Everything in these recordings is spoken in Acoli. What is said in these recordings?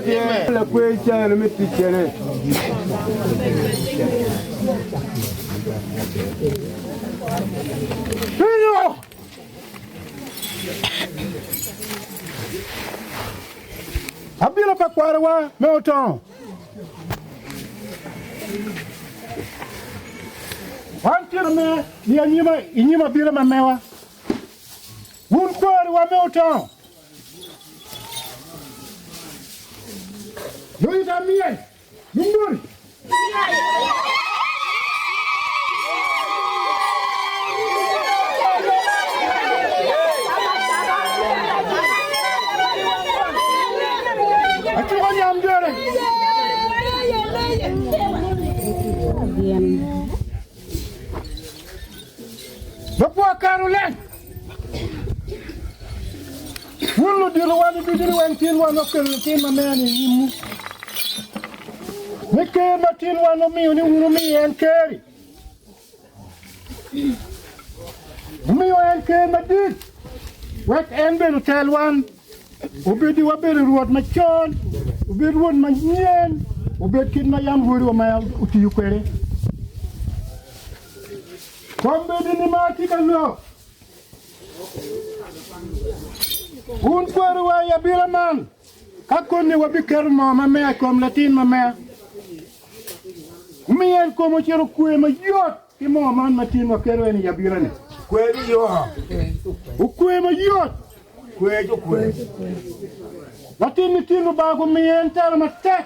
Lakwe calo me ticcene. Pingo? Abino pa kwarowa me otongo. Wan tino me i anyima i nyim abila ma mewa. Wun kwariwa me otongo. Luita myel, lumburi. Acuko nyam jore. Lupwo karo leng. Wun ludito wan ducu ni weng tin wan wakelo litino ma mea ni i nyimwu. Me ker ma tin wan omiyo ni wun wumi en ker-ri. Wumiyo en ker madit, wek en bene otel wan, obediwa bedo rwot macon, obed rwot manyen, obed kit ma yam rwodiwa ma otiyo kwede. Kombeddi-ni ma atye ka lok, wun kweriwa i abila man, ka koni wabiketo moo ma mea i kom latin ma mea, wumiyo en kome ocito okwe mayot ki moo man ma tin waketo en i abila-ni. Okwe mayot. Latin-ni tin Lubanga gumiyo en telo matek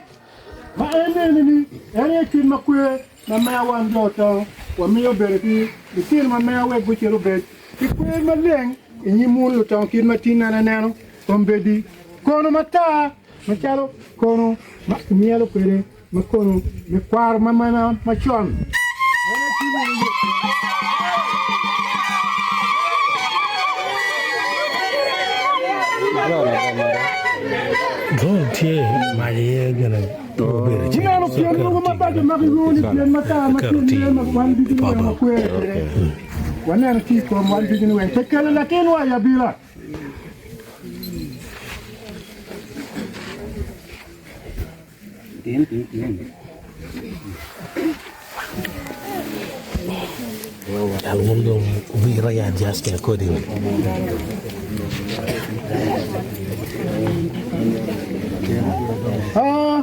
ma en eni-ni en aye cwiny makwe. Ma mea wan jo oto, wamiyo bene ki litino ma mea wek gucit obed ki kwer maleng i nyim wun lutong kit ma tin an aneno kombeddi, kono matar macalo kono ma kimyelo kwede ma kono me kwaro ma mema macon. En aye cwiny wun oyub. Drone tye mac iye gine. Gineno pyen mogo ma baco ma kilwongo ni pyen matar ma tye nen ma wan ducu ni weng wakwere kwede. Waneno tye i kom wan ducu ni weng pe kelo latinwa i abila. Cal wun dong wubiro ya adjusting accordingly. Ah,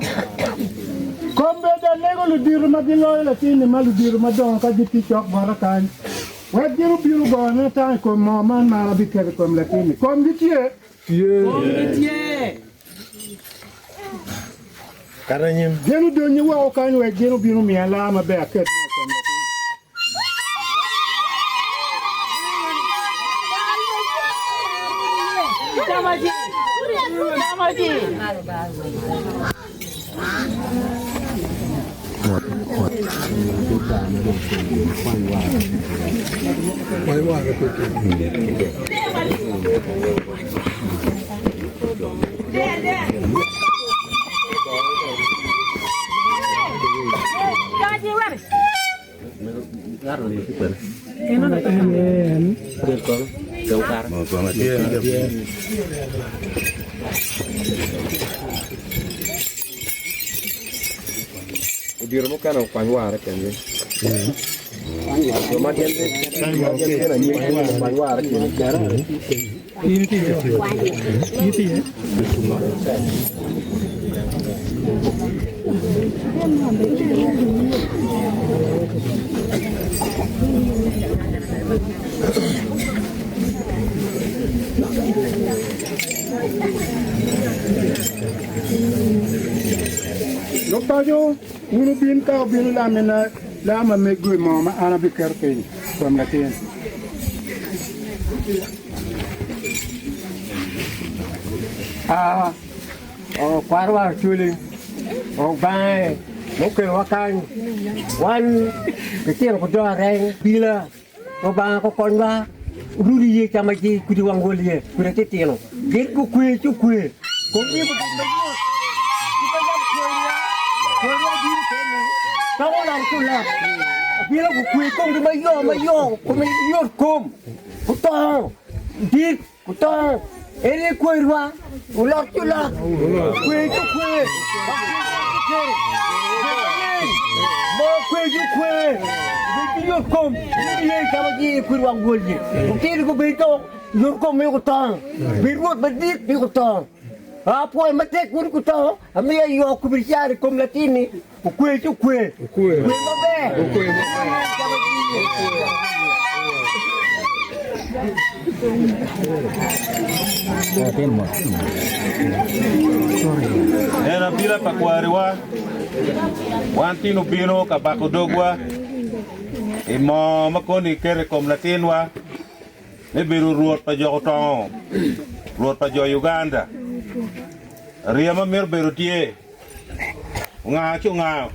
Kombeddi alego ludito ma giloyo latinni ma ludito madongo ka gitye cok bota kany, wek gin obin ogone ata i kom moo man ma an abiketo i kom latinni. Komgi tye? Tye. Gin odonye woko kany wek gin obin omiya laa maber aket moo i kom latin. Odiro mukene okwany ware kengi. Jo ma gin gin anyim okwany ware kengi. Lupaco, wun wubin ka wubino lamina lama me gwe moo ma an abiketo piny i kom latin. Aa, okwarowa Acholi, obange mukelowa kany, wan litino ku jo areng bila, Lubanga kokonywa rudi ye cama ci kudi wang gol ye kudi atitino gin gukwe ci okwe komgi gubedo mayot ci pe yam pwonywa pwonywa bino keni toko olal ki olak abila gukwe komgi mayo mayo kome yot kom gutongo dit gutongo. En aye kweriwa, olot ci olot, okwe ci okwe, mo okwe ci okwe, obed ki yot kom, in iye ka ma ji kweri wang gwolgi, otini gubed to yot kom mi guto, bed rwot madit mi guto. Apwoyo matek wun guto, amiyo ayo kubiri caro i kom latinni, okwe ci okwe, okwe maber. En abila pa kwariwa, wan tin obino ka bako dogwa i moo ma koni keto i kom latinwa me bedo rwot pa jo Otongo, rwot pa jo Uganda. Ariya ma mito bedo tye. Ongayo ci ongayo.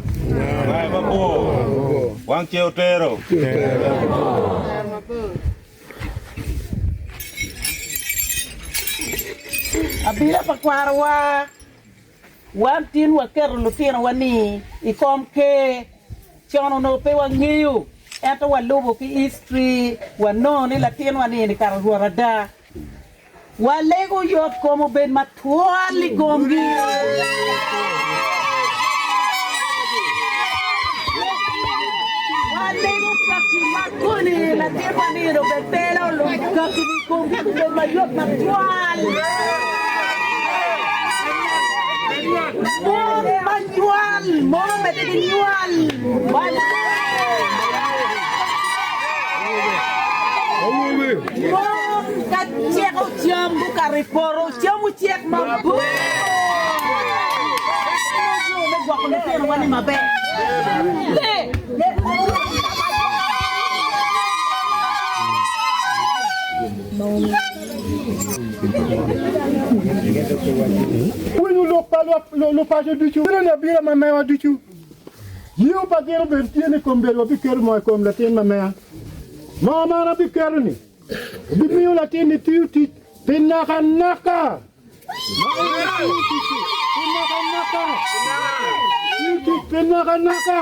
Ongayo mabor. Wang ce otero. Abila pa kwarowa, wan tin waketo lutinowa ni i kom ker. Con onongo pe wangeyo, ento walubo ki history, wanongo ni latinwa ni kara rwot ada. Walego yot kom obed matwal i komgi. Walego kaki ma koni latin ma nino obed telo kaki i komgi gubed mayot matwal. Mon ma nywal, mon omedde ki nywal. Mon ka ceko cam gukato i poto, cam ocek mabor. Yo me gwoko lutinowa ni maber. Winyo lok pa lupaco ducu. Bino ni abila ma mewa ducu. Yio pa gin obedo tye ni kombeddi wabiketo moo i kom latin ma meya. Moo man abiketo-ni obimiyo latin-ni tiyo tic pi nakanaka. Ma en tiyo tic-ci pi nakanaka. Tiyo tic pi nakanaka.